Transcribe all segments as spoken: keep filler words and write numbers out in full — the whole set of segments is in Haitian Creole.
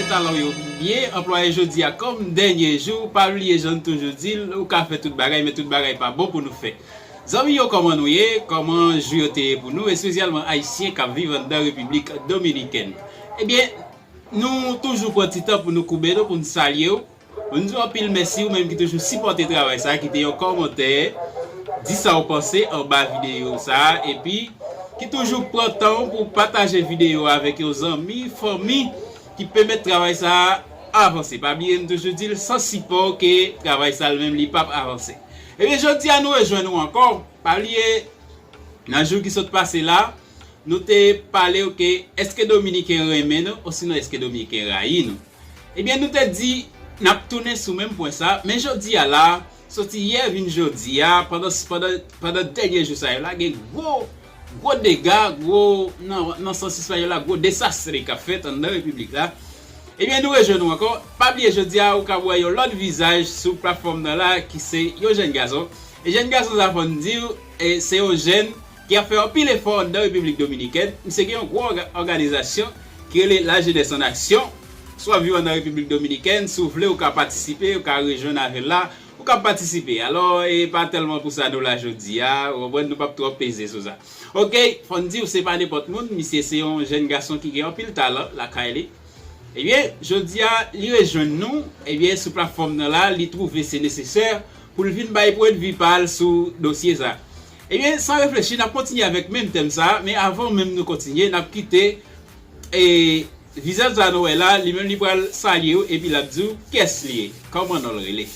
Talon yo byen anplwaye jodi a kòm dènye jou, pa bliye jan n toujou di l, ou ka fè tout bagay, men tout bagay pa bon pou nou fè. Zanmi yo, kòman nou ye? Kòman jou yo te ye pou nou, espesyalman Ayisyen k ap viv anndan Repiblik Dominikèn? Ebyen, nou toujou pran ti tan pou nou koube nou, pou n salye w, pou n di w anpil mèsi, ou menm ki toujou sipòte travay sa a, kite yon kòmantè, di sa w panse anba videyo sa a, epi ki toujou pran tan w pou pataje videyo a avèk yon zanmi, fanmi, ki pèmèt travay sa a avanse. Pa bliye, m toujou di l, san sipò ke travay sa a li menm li p ap avanse. Ebyen, jodi a nou rejwenn ou ankò. Pa bliye, nan jou ki sot pase la, nou te pale w ke èske Dominiken renmen nou, osinon èske Dominiken rayi nou? Ebyen, nou te di n ap tounen sou menm pwen sa, men jodi a la, soti yè vin jodi a, pandan, pandan, pandan dènye jou sa yo la, gen gwo, gwo dega, gwo, nan, nan sans espanyòl la, gwo desastre k ap fèt anndan repiblik la. Ebyen, nou rejwenn ou ankò. Pa bliye, jodi a, ou ka wè yon lòt vizaj sou platfòm nan la, ki se yon jèn gason. E jèn gason sa, fò n di w, e se yon jèn ki ap fè anpil efò anndan Repiblik Dominikèn. Misye gen yon gwo òga-, òganizasyon ki rele La Jeunesse en Action. Si w ap viv anndan Repiblik Dominikèn, si w vle, ou ka patisipe, ou ka rejwenn avè l la, ou ka patisipe. Alò, e pa tèlman pou sa nou la jodi a, ou konprann, nou p ap twò peze sou sa. Oke, fò n di w, se pa nenpòt moun, misye se yon jèn gason ki gen anpil talan lakay li. Ebyen, jodi a, li rejwenn nou, ebyen, sou platfòm nan la, li twouve se nesesè pou l vin bay pwendvi pa l sou dosye sa. Ebyen, san reflechi, n ap kontinye avèk menm tèm sa, men avan menm nou kontinye, n ap kite, e, vizaj sa nou wè la, li menm li pral salye w, epi l ap di w kiyès li ye, kòman non l rele.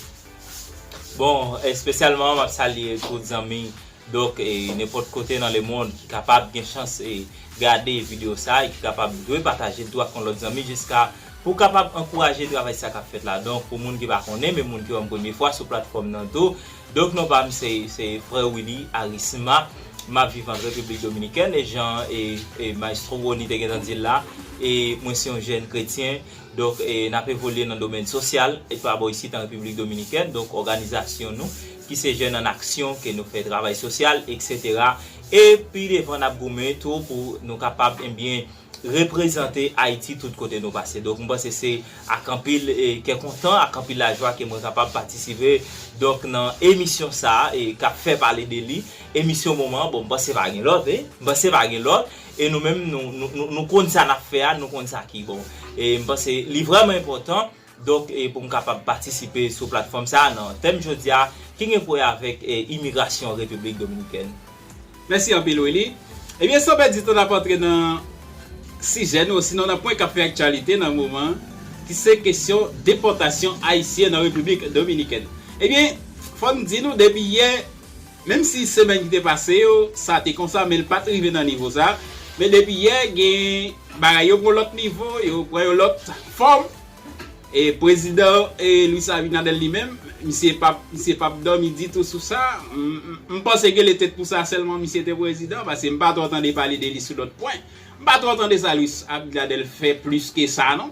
Bon, espesyalman, m ap salye tout zanmi, donk, e, nenpòt kote nan lemonn ki kapab gen chans, e, gade videyo sa a, e ki kapab dwe pataje l tou ak yon lòt zanmi, jiska pou kapab ankouraje travay sa k ap fèt la. Donk, pou moun ki pa konnen, men moun ki wè m premye fwa sou platfòm nan tou, donk, non pa m se, se frè Willy Arisma, m ap viv an Repiblik Dominikèn, e jan, e, e, Maestro Rony te gentan di l la, e mwen se yon jèn kretyen, donk, e, n ap evolye nan domèn sosyal, e pa bò isit an Repiblik Dominikèn, donk, òganizasyon nou, ki se Jeunes en Action, ke nou fè travay sosyal, etsetera. E pi devan, n ap goumen tou pou nou kapab, ebyen, reprezante Ayiti tout kote nou pase. Donk, m panse se ak anpil, e, kè kontan, ak anpil lajwa ke mwen kapab patisipe, donk, nan emisyon sa a, e, k ap fè pale de li. Emisyon moman, bon, m panse pa gen lòt, e, m panse pa gen lòt. E nou menm, nou, nou, nou, nou konn sa n ap fè a, nou konn sa ki bon. E m panse li vrèman enpòtan, donk, e, pou m kapab patisipe sou platfòm sa a nan tèm jodi a, ki gen pou wè avèk, e, imigrasyon Repiblik Dominikèn. Mèsi anpil, Willy. Ebyen, san pèdi tan, n ap antre nan sijè nou, osinon nan pwen k ap fè aktyalite nan moman an, ki se kesyon depòtasyon Ayisyen nan Repiblik Dominikèn. Ebyen, fò n di nou, depi yè, menm si semèn ki te pase yo, sa te konsa, men l pa t rive nan nivo sa. Men depi yè, gen bagay yo pran lòt nivo, yo pran yon lòt fòm. E prezidan, e Luis Abinader li menm, misye p ap, misye p ap dòmi ditou sou sa. M, m, m panse ke le tèt pou sa sèlman misye te prezidan, paske m pa twò tande pale de li sou lòt pwen. M pa twò tande sa Luis Abinader fè plis ke sa, non.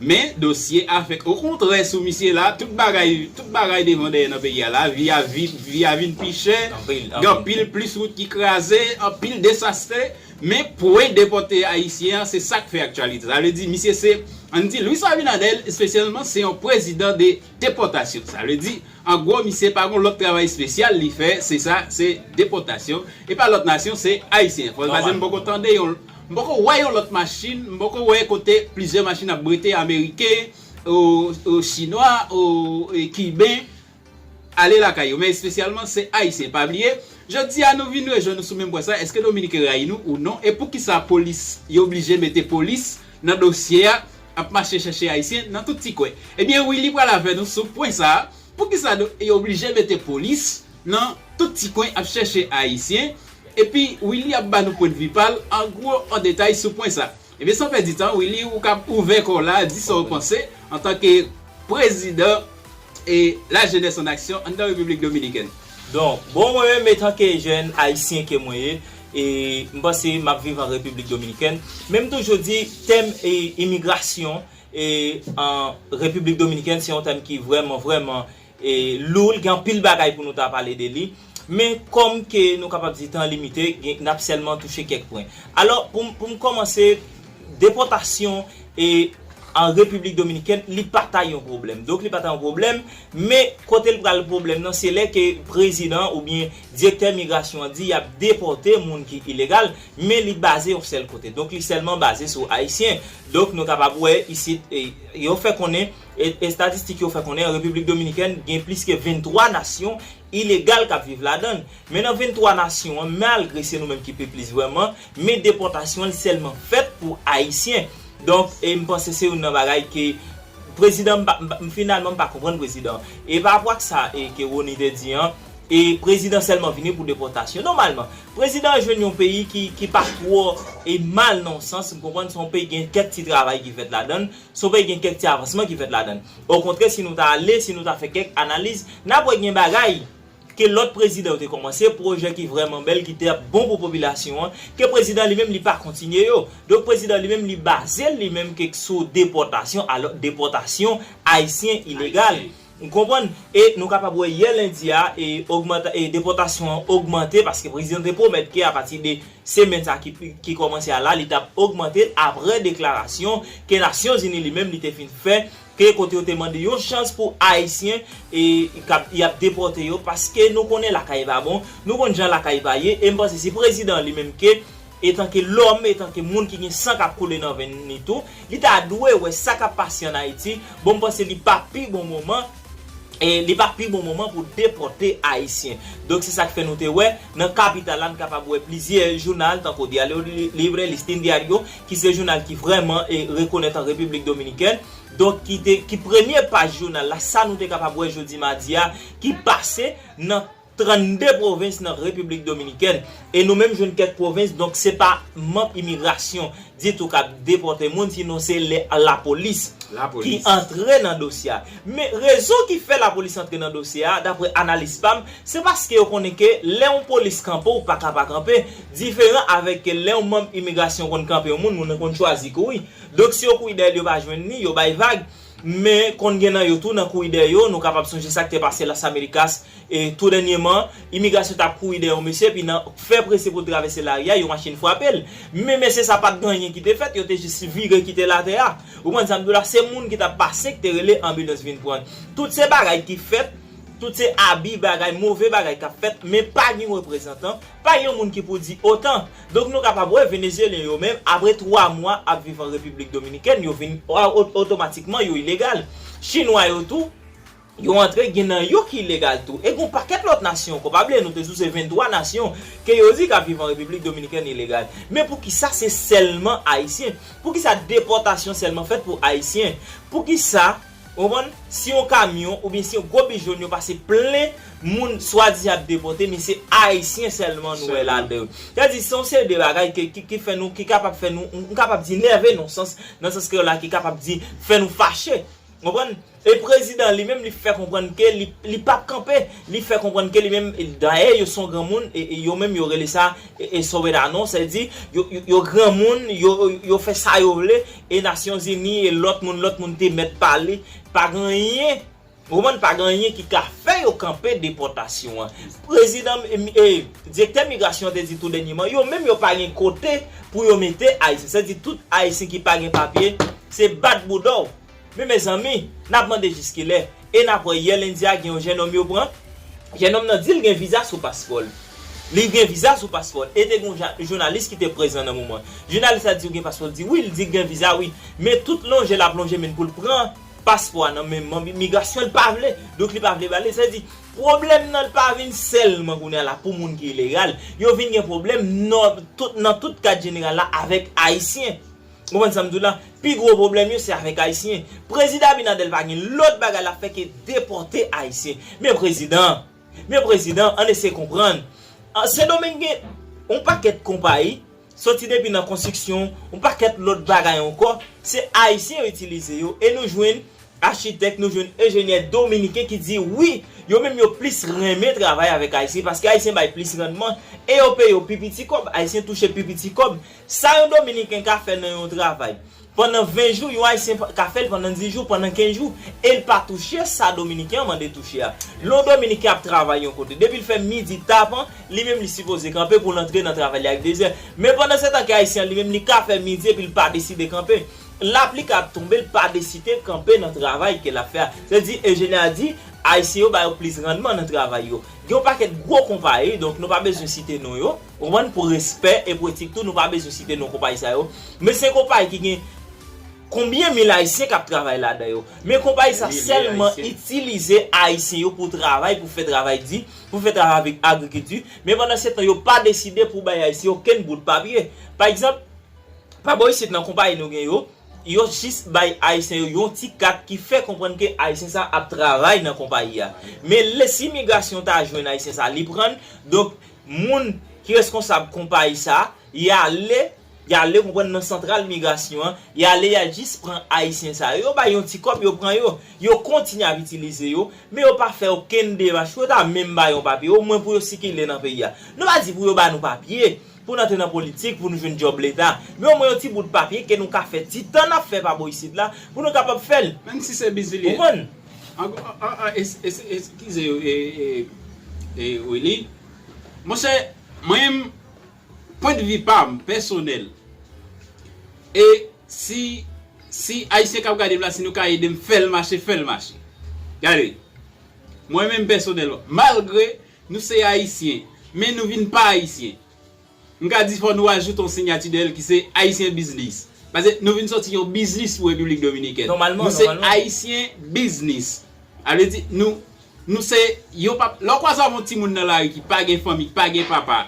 Men dosye afèk, okontrè, sou misye la, tout bagay, tout bagay devan dèyè nan peyi a la, vi a vin, vi a vin pi chè, anpil, anpil. Gen anpil plis wout ki kraze, anpil desastre, men pwen depòte Ayisyen an, se sa k fè aktyalite. Sa vle di, misye se, ann di, Luis Abinader, espesyalman, se yon prezidan de depòtasyon. Sa vle di, an gwo, misye pa gon lòt travay espesyal li fè, se sa, se depòtasyon. E pa lòt nasyon, se Ayisyen. Fò, paske m poko tande yon, m poko wè yon lòt machin, m poko wè kote plizyè machin ap brete Ameriken, o, o Chinwa, o, e Kiben, ale lakay yo, men espesyalman se Ayisyen. Pa bliye, jodi a nou vin rejwenn nou sou menm pwen sa, èske Dominiken rayi nou ou non, e poukisa polis, yo oblije mete polis nan dosye a, ap mache chèche Ayisyen nan tout ti kwen? Ebyen, Willy pral avè nou sou pwen sa a, poukisa do-, yo oblije mete polis nan tout ti kwen ap chèche Ayisyen, epi Willy ap ba nou pwendvi pa l an gwo, an detay sou pwen sa. Ebyen, san pèdi tan, Willy, ou ka ouvè kò w la, di sa w panse, antanke prezidan e La Jeunesse en Action anndan Repiblik Dominikèn. Donk, bon, mwen menm, etanke jèn ayisyen ke mwen ye, e m panse m ap viv an Repiblik Dominikèn, men m toujou di tèm, e, imigrasyon, e, an Repiblik Dominikèn, se yon tèm ki vrèman, vrèman, e, lou, l gen anpil bagay pou nou ta pale de li. Men kòm ke nou kapab di tan limite, gen, n ap sèlman touche kèk pwen. Alò, pou m, pou m kòmanse, depòtasyon, e, an Repiblik Dominikèn, li pa ta yon pwoblèm. Donk, li pa ta yon pwoblèm, men kote l pral pwoblèm nan, se lè ke prezidan oubyen direktè migrasyon an di y ap depòte moun ki ilegal, men li baze yon sèl kote. Donk, li sèlman baze sou Ayisyen. Donk, nou kapab wè isit, e, yo fè konnen, e, estatistik yo fè konnen, an Repiblik Dominikèn, gen plis ke venntwa nasyon ilegal k ap viv ladan l. Men nan venntwa nasyon an, malgre se nou menm ki pi plis vrèman, men depòtasyon an sèlman fèt pou Ayisyen. Donk, e m panse se youn nan bagay ke prezidan, m pa- m pa- m finalman m pa konprann prezidan. E pa rapò ak sa e ke Rony te di an, e prezidan sèlman vini pou depòtasyon. Nòmalman, prezidan an jwenn yon peyi ki, ki pa twò e mal nan yon sans, m konprann se yon peyi gen kèk ti travay ki fèt ladan l, se yon peyi gen kèk ti avansman ki fèt ladan l. Okontrè, si nou ta ale, si nou ta fè kèk analiz, n ap wè gen bagay ke lòt prezidan yo te kòmanse, pwojè ki vrèman bèl, ki te ap bon pou popilasyon an, ke prezidan li menm li pa kontinye yo. Donk prezidan li menm li baze l li menm ke sou depòtasyon, alò depòtasyon ayisyen ilegal. Ou konprann? E nou kapab wè yè lendi a, e, ogmanta- e depòtasyon an ogmante paske prezidan te pwomèt ke apati de semèn sa ki, ki kòmanse a la, li t ap ogmante l apre deklarasyon ke Nasyonzini li menm li te fin fè, ke kote yo te mande yon chans pou Ayisyen e, k ap- y ap depòte yo, paske nou konnen lakay pa bon, nou konn jan lakay pa ye, e m panse si prezidan li menm ke, etanke lòm, etanke moun ki gen san k ap koule nan venn li tou, li ta dwe wè sa k ap pase ann Ayiti, bon, m panse li pa pi bon moman, e li pa pi bon moman pou depòte Ayisyen. Donk, se sa k fè nou te wè, nan kapital la, n kapab wè plizyè jounal, tankou Diario Li- Libre, Listín Diario, ki se jounal ki vrèman e rekonèt an Repiblik Dominikèn. Donk, ki te, ki premye paj jounal la, sa nou te kapab wè jodi madi a, ki pase nan trannde pwovens nan Repiblik Dominikèn. E nou menm jwenn kèk pwovens, donk se pa manm imigrasyon ditou k ap depòte moun, sinon se le- lapolis ki Lapolis. antre nan dosye a. Men rezon ki fè lapolis antre nan dosye a, dapre analis pa m, se paske yo konnen ke lè yon polis kanpe, ou pa ka pa kanpe, diferan avèk ke lè yon manm imigrasyon konn kanpe yon moun, moun nan konn chwazi kouri. Donk, si yo kouri dèyè l, yo pa jwenn li, yo bay vag. Men, konn gen nan yo tou, nan kouri dèyè yo, nou kapab sonje sa k te pase Las Americas, e, tou dènyèman, imigrasyon t ap kouri dèyè yon mesye, epi nan fè prese pou l travèse lari a, yon machin frape l. Men mesye sa pa t gen anyen ki te fèt, yo te jis vire kite l atè a. Ou konprann sa m di w la, se moun ki t ap pase ki te rele anbilans vin pran l. Tout se bagay ki fèt, tout se abi bagay, move bagay k ap fèt, men pa gen reprezantan, pa gen yon moun ki pou di otan. Donk nou kapab wè Venezyelyen yo menm, apre twa mwa ap viv an Repiblik Dominikèn, yo vin o- o- otomatikman yo ilegal. Chinwa yo tou, yo antre, gen nan yo ki ilegal tou. E gen yon pakèt lòt nasyon ankò, pa bliye nou te di w se venntwa nasyon ke yo di k ap viv an Repiblik Dominikèn ilegal. Men poukisa se sèlman Ayisyen? Poukisa depòtasyon sèlman fèt pou Ayisyen? Poukisa, ou konprann, si yon kamyon oubyen si yon gwo bis jòn yo pase plen moun swadizan ap depòte, men se Ayisyen sèlman nou wè Sèlman. ladan yo? Sètadi, se yon seri de bagay ke, ki, ki fè nou, ki kapab fè nou, m kapab di nève nan sans, nan sans kreyòl la, ki kapab di fè nou fache. Ou konprann? E prezidan li menm, li fè konprann ke li, li p ap kanpe. Li fè konprann ke li menm, dayè, yo se yon granmoun, e, e yo menm, yo rele sa, e, e soberano, sètadi, yo, yo, yo granmoun, yo, yo fè sa yo vle, e Nasyonzini, e lòt moun, lòt moun te mèt pale, pa gen anyen, ou konprann, pa gen anyen ki ka fè yo kanpe depòtasyon an. Prezidan, e, e, direktè migrasyon an te di tou dènyèman, yo menm, yo pa gen kote pou yo mete Ayisyen. Sètadi, tout Ayisyen ki pa gen papye, se bat bouda w. Men mezanmi, n ap mande jiskilè? E n ap wè yè lendi a gen yon jennonm yo pran. Jennonm nan di l gen viza sou paspò l. Li gen viza sou paspò l. E te gen yon ja- jounalis ki te prezan nan moman. Jounalis la di w gen paspò, l di wi, l di gen viza wi. Men tout lonje l ap lonje men pou l pran paspò a nan men manm migrasyon, l pa vle. Donk li pa vle ba l li. Sa vle di, pwoblèm nan l pa vin sèlman kounye a la pou moun ki ilegal. Yo vin gen pwoblèm nan tout, nan tout kad jeneral la avèk Ayisyen. Ou konprann sa m di w la? Pi gwo pwoblèm yo se avèk Ayisyen. Prezidan Abinader pa gen lòt bagay l ap fè ke depòte Ayisyen. Men prezidan, men prezidan, ann eseye konprann. An, Sendomeng gen yon pakèt konpayi, soti depi nan konstriksyon, yon pakèt lòt bagay ankò, se Ayisyen yo itilize yo, e nou jwenn achitèk, nou jwenn enjenyè dominiken ki di wi, yo menm yo plis renmen travay avèk Ayisyen, paske Ayisyen bay plis randman, e yo peye yo pi piti kòb, Ayisyen touche pi piti kòb. Sa yon dominiken ka fè nan yon travay pandan ven jou, yon Ayisyen pa- ka fè l pandan dis jou, pandan kenz jou, e l pa touche sa dominiken an mande touche a. Lè yon dominiken ap travay yon kote, depi l fè midi tapan, li menm li sipoze kanpe pou l antre nan travay li ak dezè. Men pandan se tan ke Ayisyen an li menm li ka fè midi epi l pa deside kanpe. lapli ka ap tonbe, l pa deside kanpe nan travay ke l ap fè a. Se di, Eugenia di, Ayisyen yo ba yo plis randman nan travay yo. Gen yon pakèt gwo konpayi, donk nou pa bezwen site non yo, ou konprann, pou respè e pou etik tou, nou pa bezwen site non konpayi sa yo. Men se konpayi ki gen konbyen mil Ayisyen k ap travay ladan yo. Men konpayi sa sèlman itilize Ayisyen yo pou travay, pou fè travay di, pou fè travay avèk agrikilti. Men pandan se tan, yo pa deside pou bay Ayisyen yo okenn bout papye. Pa egzanp, pa bò isit nan konpayi nou gen yo, yo jis bay Ayisyen yo yon ti kat ki fè konprann ke Ayisyen sa ap travay nan konpayi a. Men lè si imigrasyon ta jwenn Ayisyen sa, li pran l. Donk, moun ki reskonsab konpayi sa, y ale, y ale, ou konprann, nan santral imigrasyon an, y ale, y al jis pran Ayisyen sa yo, yo bay yon ti kòb, yo pran yo, yo kontinye ap itilize yo, men yo pa fè okenn demach pou yo ta menm bay yon papye, omwen pou yo sikile nan peyi a. Nou pa di pou yo ba nou papye, pou n antre nan politik, pou nou jwenn djòb leta. Men omwen yon ti bout papye ke nou ka fè ti tan n ap fè pa bò isit la, pou nou kapab fè l. Menm si se bizilye. Ou konprann? An, an, an, es-, es-, eskize, e, e, e, Willy. Monchè, mwen menm, pwendvi pa m, pèsonèl. E si, si Ayisyen k ap gade m la, si nou ka ede m, fè l mache, fè l mache. Gade, mwen menm pèsonèlman, malgre nou se Ayisyen, men nou vin pa Ayisyen. M ka di fò nou ajoute yon siyati dèyè l ki se Ayisyen Biznis. Paske nou vin sòti yon biznis pou Repiblik Dominikèn. Nòmalman, nou se nòmalman. Ayisyen Biznis. Sa vle di, nou, nou se, yo pa, lè w kwaze avè yon timoun nan lari ki pa gen fanmi, ki pa gen papa,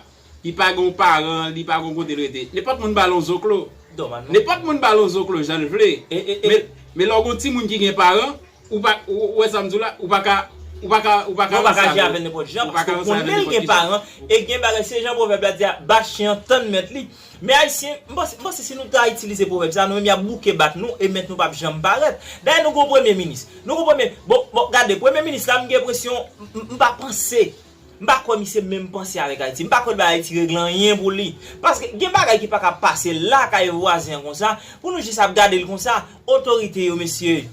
ki pa gen yon paran, li pa gen yon kote l rete, nenpòt moun ba l yon zoklo. Nòmalman. Nenpòt moun ba l yon zoklo jan l vle. E, e, e. Men, men lè w gen yon timoun ki gen paran, ou pa, ou, ou wè sa m di w la, ou pa ka, ou pa ka, ou pa ka ranse avè l. Ou pa ka aji avè l nenpòt jan, paske ou konnen l gen paran, e gen bagay, se jan pwovèb la di a, bat chen an tann mèt li. Men Ayisyen, m panse, m panse si nou ta itilize pwovèb sa, nou menm y ap bouke bat nou, e mèt nou p ap janm parèt. Dayè, nou gon premye minis. Nou gon premye, bon, bon, gade, premye minis la, m gen enpresyon, m, m, m pa panse, m pa kwè misye menm panse avèk Ayiti. M pa kwè l bay Ayiti regle anyen pou li. Paske gen bagay ki pa ka pase lakay vwazen an konsa, pou nou jis ap gade l konsa. Otorite yo, mesye.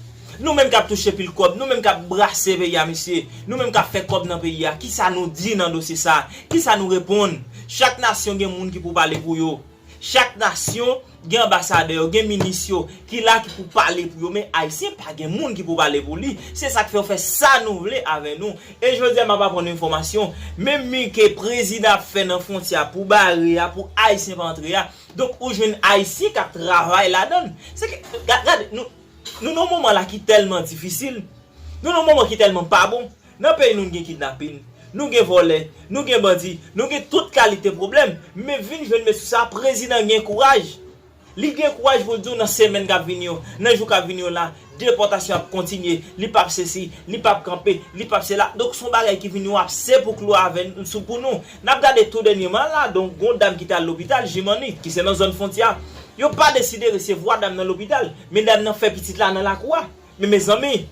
Nou menm k ap touche pil kòb, nou menm k ap brase peyi a, mesye. Nou menm k ap fè kòb nan peyi a. Kisa nou di nan dosye sa? Kisa nou reponn? Chak nasyon gen moun ki pou pale pou yo. Chak nasyon gen anbasadè yo, gen minis yo, ki la ki pou pale pou yo. Men Ayisyen pa gen moun ki pou pale pou li. Se sa k fè yo fè sa nou vle avè nou. E jodi a, m ap aprann yon enfòmasyon. Menm mi ke prezidan ap fè nan fwontyè a pou bare a, pou Ayisyen pa antre a. Donk, ou jwenn Ayisyen k ap travay ladan l. Se ke, ga-, gade, nou, nou nan yon moman la ki tèlman difisil. Nou nan yon moman ki tèlman pa bon. Nan peyi nou, nou gen kidnapin, nou gen vòlè, nou gen bandi, nou gen tout kalite pwoblèm. Men vin jwenn mesye sa, prezidan gen kouraj. Li gen kouraj pou l di w nan semèn k ap vini yo, nan jou k ap vini yo la, depòtasyon ap kontinye, li p ap sesi, li p ap kanpe, li p ap sela. Donk, se yon bagay ki vin yon abse pou klou avè n, sou pou nou. N ap gade tou dènyèman la, donk, gon dam ki t al lopital, Jimani, ki se nan zòn fwontyè a. Yo pa deside resevwa dam nan lopital, men dam nan fè pitit la nan lakou a. Men mezanmi,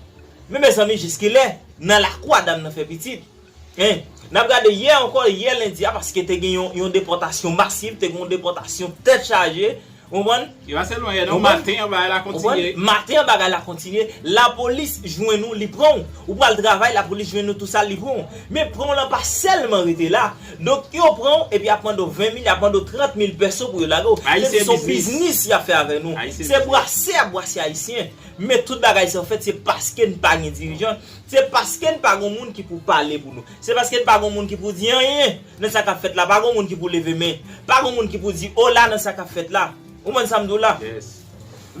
men mezanmi, jiskilè, nan lakou a dam nan fè pitit? Hein? N ap gade yè ankò, yè lendi a, paske te gen yon, yon depòtasyon masiv, te gen yon depòtasyon tèt chaje, ou konprann? Yo pa sèlman yè, non, maten an bagay la kontinye. Maten an bagay la kontinye, lapolis jwenn ou, li pran w. Ou pral travay, lapolis jwenn ou, tou sa, li pran w. Men pran w lan pa sèlman rete la. Donk, yo pran w, epi y ap mande w ven mil, y ap mande w trant mil pèso pou yo lage w. Se, se yon biznis y ap fè avè nou. Se brase y ap brase Ayisyen. Men tout bagay sa yo fèt, se paske n pa gen dirijan. Se paske n pa gon moun ki pou pale pou nou. Se paske n pa gon moun ki pou di anyen nan sa k ap fèt la. Pa gon moun ki pou leve men. Pa gon moun ki pou di ola nan sa k ap fèt la. Ou konprann sa m di w la?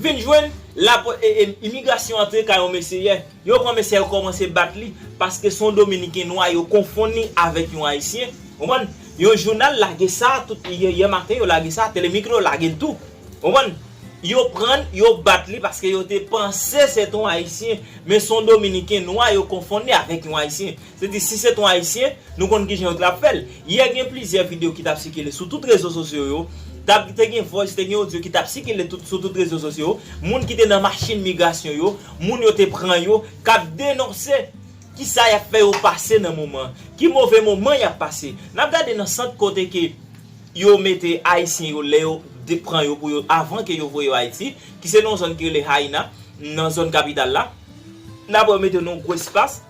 Vin jwenn, la, e, e, imigrasyon antre kay yon mesye yè. Yo pran mesye a, yo kòmanse bat li, paske se yon Dominiken nwa, yo konfonn li avèk yon Ayisyen. Ou konprann? Yon jounal lage sa, tout yè, yè maten, yo lage sa, Telemikro lage l tou. Ou konprann? Yo pran l, yo bat li, paske yo te panse se te yon Ayisyen, men se yon Dominiken nwa, yo konfonn li avèk yon Ayisyen. Se di, si se te yon Ayisyen, nou konn kijan yo t ap fè l. Yè, gen plizyè videyo ki t ap sikile sou tout rezo sosyo yo. T ap, te gen voice, te gen audio ki t ap sikile tout, sou tout rezo sosyo yo. Moun ki te nan machin migrasyon yo, moun yo te pran yo, k ap denonse kisa y ap fè yo pase nan moman an. Ki move moman y ap pase. N ap gade nan sant kote ke yo mete Ayisyen yo lè yo de-, pran yo pou yo, avan ke yo voye yo Ayiti, ki se nan yon zòn ki rele Haina, nan zòn kapital la. N ap wè yo mete yo nan yon gwo espas.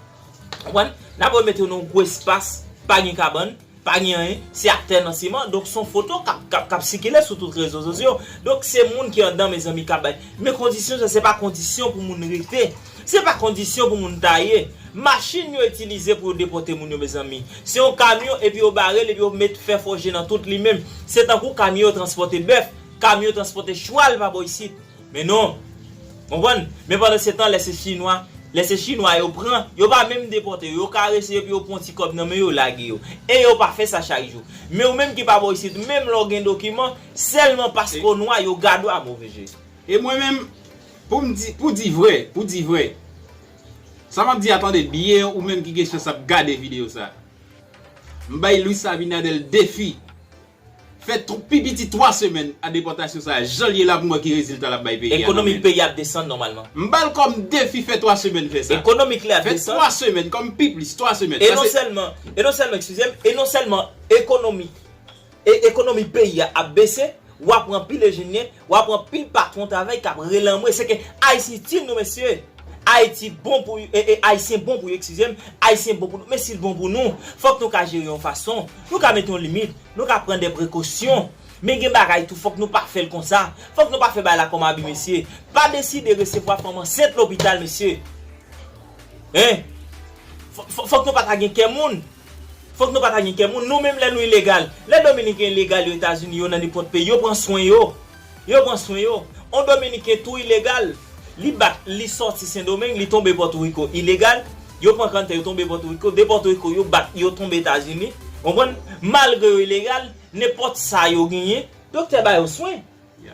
Konprann? N ap wè yo mete yo nan yon gwo espas, pa gen kabann. Pa gen anyen, se atè nan siman. Donk, se yon foto k ap, k ap, k ap sikile sou tout rezo sosyo. Donk, se moun ki anndan, mezanmi, k ap bay. Men kondisyon sa, se pa kondisyon pou moun rete. Se pa kondisyon pou moun ta ye. Machin yo itilize pou yo depòte moun yo, mezanmi. Se yon kamyon, epi yo bare l, epi yo met fè fòje nan tout li menm. Se tankou kamyon yo transpòte bèf, kamyon yo transpòte chwal pa bò isit. Men non. Konprann? Men pandan se tan, lè se Chinwa, lè se Chinwa yo pran, yo pa menm depòte yo, yo karese yo, epi yo pran ti kòb nan men yo, lage yo. E yo pa fè sa chak jou. Men ou menm ki pa bò isit, menm lè w gen dokiman, sèlman paske w nwa, yo gade w a move je. E mwen menm, pou m di, pou di vrè, pou di vrè, sa m ap di a, tande byen, ou menm ki gen chans ap gade videyo sa. M bay Luis Abinader defi. Fè tw-, pi piti twa semèn a depòtasyon sa a, jan l ye la, pou m wè ki rezilta l ap bay peyi a nan men l. Ekonomi peyi ap desann nòmalman. M ba l kòm defi, fè twa semèn fè sa. Ekonomi li ap desann. Fè twa semèn, kòm pi plis, twa semèn. E non sèlman, e non sèlman, eskizem, e non sèlman ekonomi, e ekonomi peyi a ap bese, w ap pran anpil enjenyè, w ap pran anpil patwon travay k ap rele anmwe. Se ke Ayiti itil nou, mesye. Ayiti bon pou, e, e, Ayisyen bon pou yo, eskizem, Ayisyen bon pou nou. Men si l bon pou nou, fòk nou ka jere yon fason. Nou ka mete yon limit, nou ka pran de prekosyon. Men gen bagay tou, fòk nou pa fè l konsa. Fòk nou pa fè bagay la kòm abi, mesye. Pa deside resevwa fanm ansent lopital, mesye. Hein? Fò-, fò-, fòk nou pa ta gen kè moun. Fòk nou pa ta gen kè moun. Nou menm lè nou ilegal. Lè Dominiken ilegal yo Etazini, yo nan nenpòt peyi, yo pran swen yo. Yo pran swen yo. On Dominiken tou ilegal. Li bat, li sòti Sendomeng, li tonbe Pòtoriko ilegal. Yo pran kanntè, yo tonbe Pòtoriko. De Pòtoriko, yo bat, yo tonbe Etazini. Konprann? Malgre yo ilegal, nenpòt sa yo genyen, doktè ba yo swen.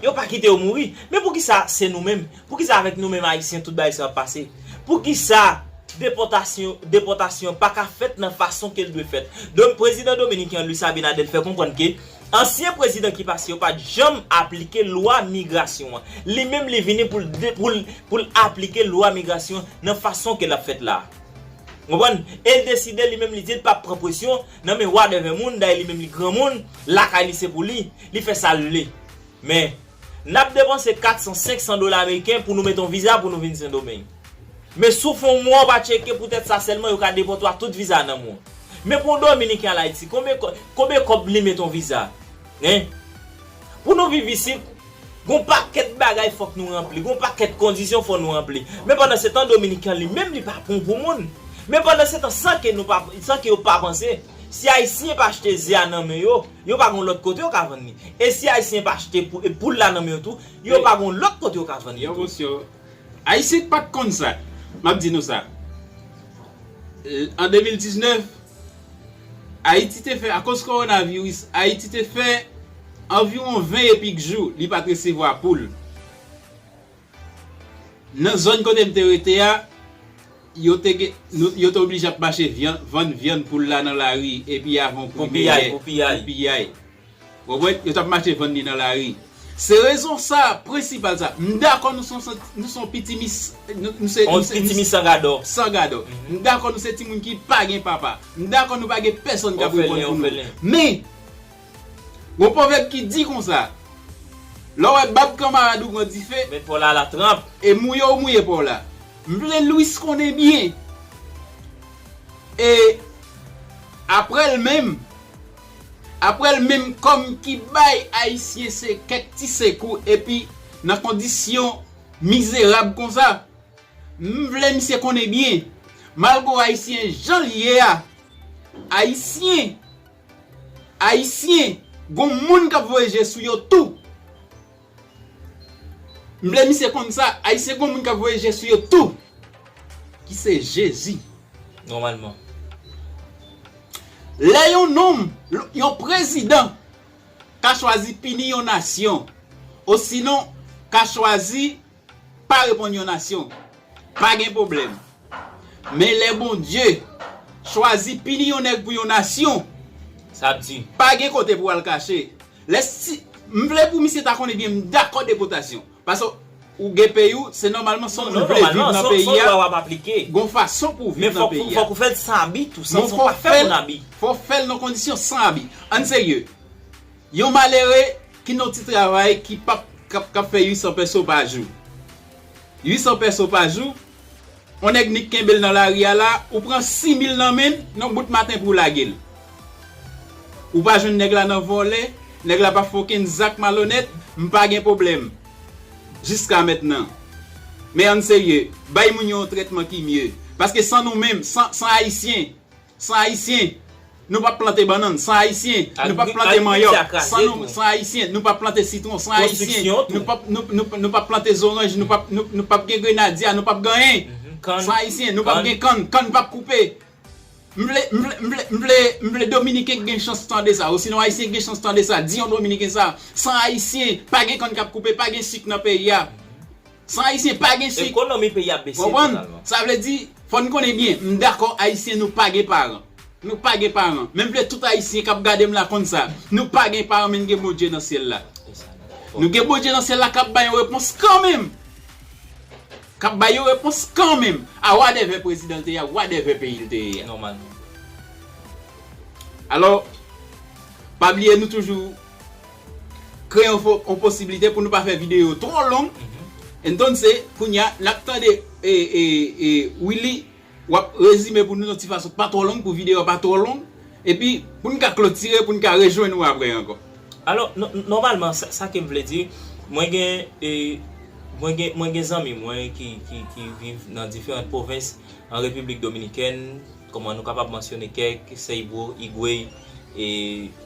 Yo pa kite yo mouri. Men poukisa se nou menm? Poukisa avèk nou menm Ayisyen tout bagay sa ap pase? Poukisa depòtasyon, depòtasyon pa ka fèt nan fason ke l dwe fèt? Donk, prezidan dominiken an, Luis Abinader, fè konprann ke ansyen prezidan ki pase yo pa t janm aplike lwa migrasyon an. Li menm, li vini pou l de-, pou l, pou l aplike lwa migrasyon nan fason ke l ap fèt la. Konprann? E l deside, li menm, li di l p ap pran presyon nan men whatever moun, dayè li menm li granmoun, lakay li se pou li, li fè sa l vle. Men, n ap depanse kat san, senk san dola ameriken pou nou mete yon viza pou nou vin Sendomeng. Men si w fè yon mwa w pa tcheke, poutèt sa sèlman yo ka depòte w ak tout viza nan men w. Men pou yon Dominiken al Ayiti, konbyen kò-, konbyen kòb li mete yon viza? Hein? Pou nou viv isit, gon pakèt bagay fòk nou ranpli, gon pakèt kondisyon fò nou ranpli. Men pandan se tan, Dominiken an li menm li pa pran pou moun. Men pandan se tan, san ke nou pa, san ke yo pa panse, si Ayisyen pa achte ze a nan men yo, yo pa gon lòt kote yo ka vann li. E si Ayisyen pa achte pou, e poul la nan men yo tou, yo pa gon lòt kote yo ka vann li tou. Ayisyen pa t konn sa. M ap di nou sa. An de mil diznèf, Ayiti te fè, akoz kowonaviris, Ayiti te fè anviwon ven epik jou li pa t resevwa poul. Nan zòn kote m te rete a, yo te gen, nou, yo te oblije ap mache vyan-, vann vyann poul la nan lari, epi avan pou piyay, pou piyay. Pou piyay. Konprann? Yo t ap mache vann li nan lari. Se rezon sa, prensipal sa. M dakò nou se yon, nou se yon piti mis, nou, nou se, nou se piti mis san gadò. San gadò. M dakò nou se timoun ki pa gen papa. M dakò nou pa gen pèsonn k ap reponn pou nou. Men, gon pwovèb ki di konsa, lè w wè bab kanmarad ou pran dife, met pa w la, la tranp. E mouye w mouye pa w la. M vle Louis konnen byen. E apre l menm, apre l menm kòm ki bay Ayisyen se kèk ti sekou epi nan kondisyon mizerab konsa, m vle misye konnen byen, malgre Ayisyen jan l ye a, Ayisyen, Ayisyen, gon moun k ap voye je sou yo tou. M vle misye konn sa, Ayisyen gon moun k ap voye je sou yo tou, ki se Jezi. Nòmalman. Lè yon nonm, yon prezidan ka chwazi pini yon nasyon, osinon ka chwazi pa reponn yon nasyon, pa gen pwoblèm. Men lè Bondye chwazi pini yon nèg pou yon nasyon, sa ap di, pa gen kote pou w al kache. Lè si, m vle pou misye ta konnen byen, m dakò depòtasyon. Paske ou gen peyi w, se nòmalman si w vle viv nan peyi a, gon fason pou w viv nan peyi a. Men fòk, fòk ou fè l san abi tou, san, san pa fè moun abi. Fò w fè l nan kondisyon san abi. Ann serye. Yon malere ki nan yon ti travay ki p ap, k ap, k ap fè uit san pèso pa jou. Uit san pèso pa jou, yon nèg nik kenbe l nan lari a la, ou pran sis mil nan men l, nan bout maten pou w lage l. Ou pa jwenn nèg la nan vòlè, nèg la pa fè okenn zak malonèt, m pa gen pwoblèm. Jiska mentnan. Men ann serye, bay moun yo yon trètman ki mye. Paske san nou menm, san, san Ayisyen, san Ayisyen, nou p ap plante bannann, san Ayisyen, nou p ap plante manyòk, san nou, san Ayisyen, nou p ap plante sitwon, san Ayisyen, nou p ap, nou, nou, nou p ap plante zoranj, nou p ap, nou, nou p ap gen grenadya, nou p ap gen anyen. San Ayisyen, nou p ap gen kann, kann p ap koupe. M vle, m vle, m vle, m vle, m vle Dominiken k gen chans tande sa, osinon Ayisyen k gen chans tande sa, di yon Dominiken sa, san Ayisyen, pa gen kann k ap koupe, pa gen sik nan peyi a. San Ayisyen, pa gen sik. Ekonomi peyi a bese totalman. Sa vle di, fò n konnen byen, m dakò, Ayisyen, nou pa gen paran. Nou pa gen paran. Men m vle tout Ayisyen k ap gade m la konn sa. Nou pa gen paran, men n gen Bondye nan syèl la. Nou gen Bondye nan syèl la k ap bay yon repons kanmenm. K ap bay yon repons kanmenm a whatever prezidan l te ye a, whatever peyi l te ye a. Nòmalman. Alò, pa bliye nou toujou kreye yon fo- yon posiblite pou nou pa fè videyo twò long. Entonse, kounye a, n ap tande e, e, e, Willy w ap rezime pou nou nan ti fason k pa twò long, pou videyo a pa twò long. Epi, pou n ka klotire, pou n ka rejwenn ou apre ankò. Alò, nò- nòmalman, sa, sa ke m vle di, mwen gen, e, mwen gen, mwen gen zanmi mwen ki, ki, ki viv nan diferan pwovens an Repiblik Dominikèn, kòman nou kapab mansyone kèk, Seibo, Higüey, e,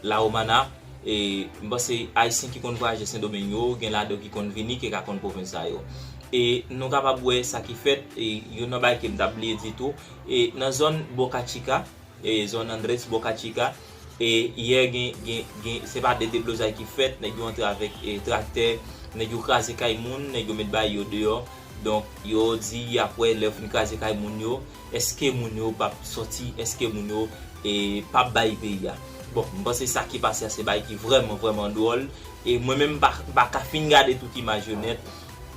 La Romana. E, m panse Ayisyen ki konn vwayaje Sendomeng yo, gen ladan yo ki konn vini, ki ka konn pwovens sa yo. E nou kapab wè sa ki fèt, e youn nan bagay ke m t ap bliye di tou, e nan zòn Boca Chica, e zòn Andrés Boca Chica, e yè gen, gen, gen, se pa de deblozay ki fèt, nèg yo antre avèk e traktè, nèg yo kraze kay moun, nèg yo met bagay yo deyò. Donk, yo di y ap wè lè yo fin kraze kay moun yo, èske moun yo p ap sòti, èske moun yo e p ap bay peyi a. Bon, m panse sa ki pase a se bagay ki vrèman, vrèman dwòl. E mwen menm, m pa, m pa ka fin gade tout imaj yo nèt.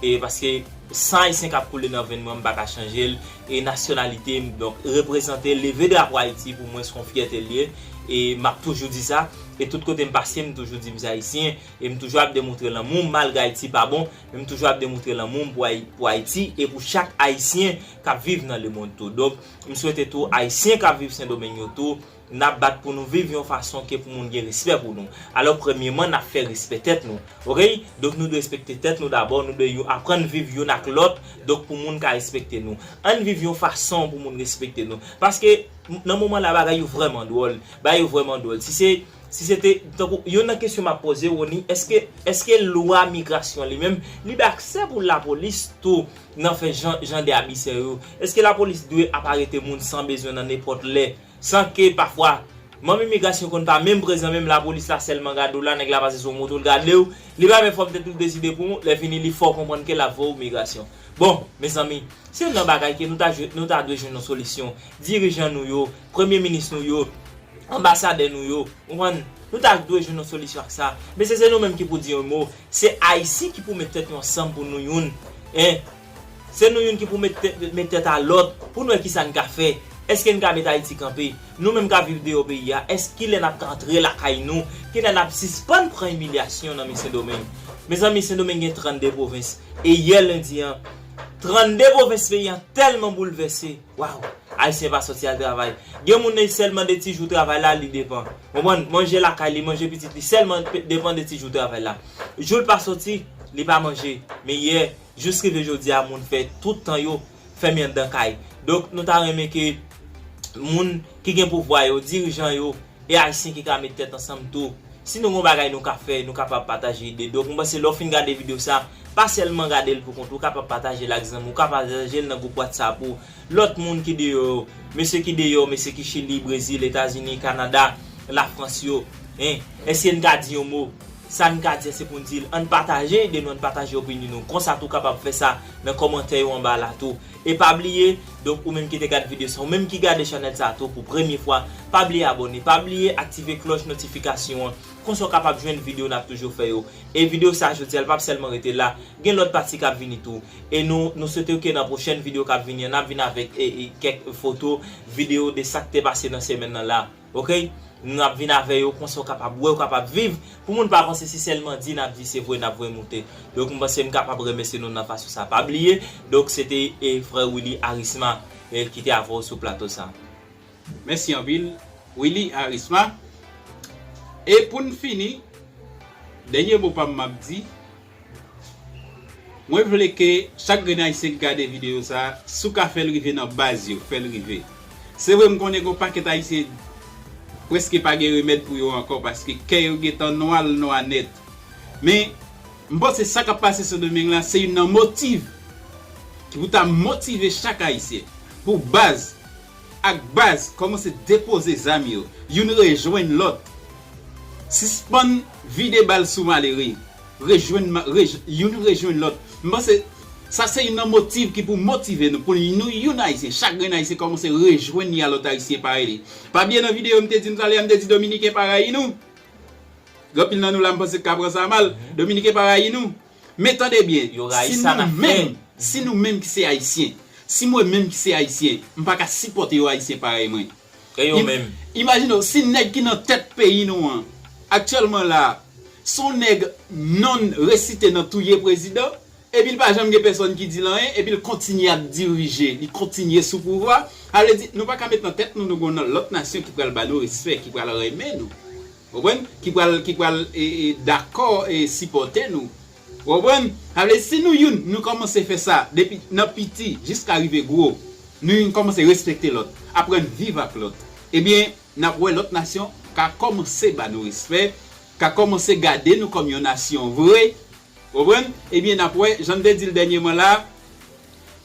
E paske san Ayisyen k ap koule nan venn mwen, m pa ka chanje l. E nasyonalite m, donk, reprezante, leve drapo Ayiti pou mwen, se yon fyète l ye. E m ap toujou di sa. E tout kote m pase, m toujou di m se Ayisyen. E m toujou ap demontre lanmou m, malgre Ayiti pa bon. Men m toujou ap demontre lanmou m pou Ayi- pou Ayiti e pou chak Ayisyen k ap viv nan lemonn tou. Donk, m swete tou Ayisyen k ap viv Sendomeng yo tou, n ap bat pou nou viv yon fason ke pou moun gen respè pou nou. Alò, premyeman, n ap fè respè tèt nou. Oke? Donk, nou dwe respekte tèt nou dabò, nou dwe yo aprann viv youn ak lòt, donk, pou moun ka respekte nou. Ann viv yon fason pou moun respekte nou. Paske, m- nan moman la, bagay yo vrèman dwòl. Bagay yo vrèman dwòl. Si se, si se te, tankou, youn nan kesyon m ap poze, Rony, èske, èske lwa migrasyon li menm, li bay aksè pou lapolis tou nan fè jan, jan de abisè yo? Èske lapolis dwe ap arete moun san bezwen nan nenpòt lè? San ke pafwa, manm imigrasyon konn pa menm prezan, menm lapolis la sèlman gade w la, nèg la pase sou moto, l gade w, li pa menm fòm tèt li deside pou ou, lè fini li fè w konprann ke l ap voye w migrasyon. Bon, mezanmi, se youn nan bagay ke nou ta jwe- nou ta dwe jwenn yon solisyon. Dirijan nou yo, premye minis nou yo, anbasadè nou yo, konprann, nou ta dwe jwenn yon solisyon ak sa. Men se, se nou menm ki pou di yon mo. Se Ayisyen ki pou met tèt yo ansanm pou nou youn. En, se nou youn ki pou met tèt, met tèt a lòt pou n wè kisa n ka fè. Èske n ka met Ayiti kanpe? Nou menm k ap viv deyò peyi a, èske kilè n ap ka antre lakay nou? Kilè n ap sispann pran imilyasyon nan men Sendomeng? Mezanmi, Sendomeng gen trannde pwovens. E yè lendi an, trannde pwovens peyi an tèlman boulvèse. Waw! Ayisyen pa sòti al travay. Gen moun nan sèlman de ti jou travay la, li depan. Konprann? Manje lakay li, manje pitit li, sèlman pe- depan de ti jou travay la. Jou l pa sòti, li pa manje. Men yè, jis rive jodi a, moun fè tout tan yo fèmen anndan kay. Donk, nou ta renmen ke moun ki gen pouvwa yo, dirijan yo, e Ayisyen ki ka met tèt ansanm tou. Si nou gon bagay nou ka fè, nou kapab pataje ide. Donk, mwen panse lè w fin gade videyo sa, pa sèlman gade l pou kont ou, ou kapab pataje l ak zanmi w, ou ka pataje l nan gwoup WhatsApp ou. Lòt moun ki deyò yo, mesye ki deyò, mesye ki Chili, Brezil, Etazini, Kanada, Lafrans yo, en, èske n ka di yon mo? Sa n ka di a se pou n di l, ann pataje ide nou, ann pataje opinyon nou. Konsa tou w kapab fè sa nan kòmantè yo anba la tou. E pa bliye, donk ou menm ki te gade videyo sa, ou menm ki gade chanèl sa tou pou premye fwa, pa bliye abòne, pa bliye aktive klòch notifikasyon an. Konsa w kapab jwenn videyo n ap toujou fè yo. E videyo sa jodi a, l p ap sèlman rete la. Gen lòt pati k ap vini tou. E nou, nou swete ke nan pwochèn videyo k ap vini an, n ap vin avèk e, e, kèk foto, videyo de sa k te pase nan semèn nan la. Oke? Nou ap vin avè yo, konsa w kapab wè, w kapab viv. Pou moun pa panse se sèlman di n ap di, se vre n ap voye moute. Donk, m panse m kapab remèsye nou nan fason sa. Pa bliye, donk, se te, e, frè Willy Arisma, e, ki te avè w sou plato sa. Mèsi anpil, Willy Arisma. E pou n fini, dènye mo pa m m ap di, mwen vle ke chak grenn Ayisyen k gade videyo sa, si w ka fè l rive nan baz yo, fè l rive. Se vre, m konnen gen yon pakèt Ayisyen prèske pa gen remèd pou yo ankò, paske kè yo gentan nwa, l nwa nèt. Men, m panse sa k ap pase Sendomeng la, se youn nan motiv ki pou ta motive chak Ayisyen pou baz ak baz kòmanse depoze zam yo, youn rejwenn lòt. Sispann vide bal sou malere. Rejwenn ma- rej- youn rejwenn lòt. M panse sa se youn nan motiv ki pou motive nou, pou nou youn Ayisyen, chak grenn Ayisyen kòmanse rejwenn li a lòt Ayisyen parèy li. Pa bliye nan videyo m te di nou talè a, m te di Dominiken pa rayi nou. Gen anpil nan nou la m panse k ka pran sa mal. Dominiken pa rayi nou. Men tande byen, Yo rayi si sa n ap nou menm, fè. Si nou menm ki se Ayisyen, si mwen menm ki se Ayisyen, m pa ka sipòte yon Ayisyen parèy mwen. E yo Im- menm. Imajine w, si nèg ki nan tèt peyi nou an, aktyèlman la, se yon nèg nonn resite nan touye prezidan, epi l pa janm gen pèsòn ki di l anyen, epi l kontinye ap dirije, li kontinye sou pouvwa, sa vle di, nou pa ka met nan tèt nou, nou gen yon lòt nasyon ki pral ba nou respè, ki pral renmen nou. Ou konprann? Ki pral, ki pral e, e, dakò e sipòte nou. Ou konprann? Sa vle di, si nou youn, nou kòmanse fè sa depi nan piti jiska rive gwo, nou youn kòmanse respekte lòt, aprann viv ak lòt, ebyen, n ap wè lòt nasyon ka kòmanse ba nou respè, ka kòmanse gade nou kòm yon nasyon vre. Ou konprann? Ebyen, n ap wè, jan n te di l dènyèman la,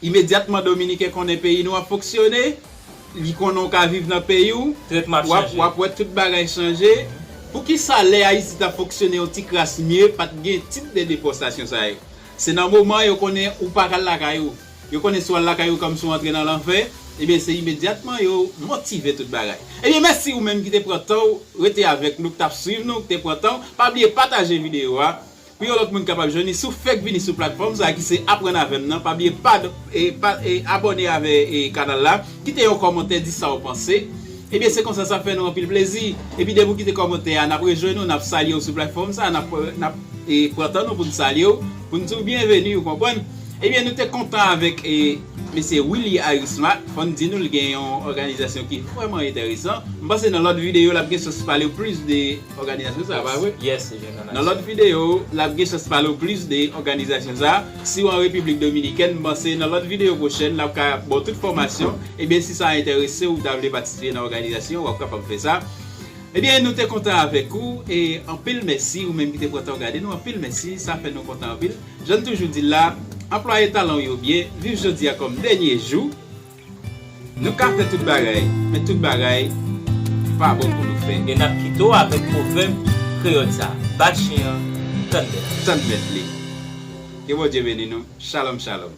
imedyatman Dominiken konnen peyi nou ap fonksyone, li konnen w ka viv nan peyi w, Tretman ap w ap, chanje. W ap wè tout bagay chanje. Poukisa lè Ayiti t ap fonksyone yon ti kras mye, pa t gen tit de depòtasyon sa yo? Se nan moman yo konnen ou pa ka al lakay ou. Yo konnen si w al lakay ou kòmsi w antre nan lanfè, ebyen se imedyatman yo motive tout bagay. Ebyen mèsi ou menm ki te pran tan w rete avèk nou, k t ap swiv nou, ki te pran tan w. Pa bliye pataje videyo a. Pou yon lòt moun kapab jwenn li, si w fèk vini sou platfòm sa a ki se Aprann Avè m nan, pa bliye pa, e, pa, e, abòne avè e, kanal la, kite yon kòmantè, di sa w panse. Ebyen, se konsa sa fè nou anpil plezi. Epi depi w kite kòmantè a, n ap rejwenn ou, n ap salye w sou platfòm sa a, n ap, n ap e, pran tan nou pou n salye w, pou n di w byenveni, ou konprann. Ebyen, nou te kontan avèk e, mesye Willy Arisma, fò n di nou l gen yon òganizasyon ki vrèman enteresan. M panse nan lòt videyo, l ap gen chans pale w plis de òganizasyon sa, pa vre? Yes, se jen nan Nan lòt videyo, l ap gen chans pale w plis de òganizasyon sa. Si w an Repiblik Dominikèn, m panse nan lòt videyo pwochèn, l ap ka ba w tout fòmasyon. Ebyen, si sa enterese w, ou ta vle patisipe nan òganizasyon, w ap kapab fè sa. Ebyen, nou te kontan avèk ou, e anpil mèsi, ou menm ki te pran tan w gade nou, anpil mèsi, sa fè nou kontan anpil. Jan n toujou di l la, anplwaye talan w yo byen, viv jodi a kòm dènye jou. Nou ka fè tout bagay, men tout bagay pa bon pou nou fè. E n ap kite w avèk pwovèb kreyòl sa, bat chen an, tann mèt. Tann mèt li. Ke Bondye beni nou. Shalom, shalom.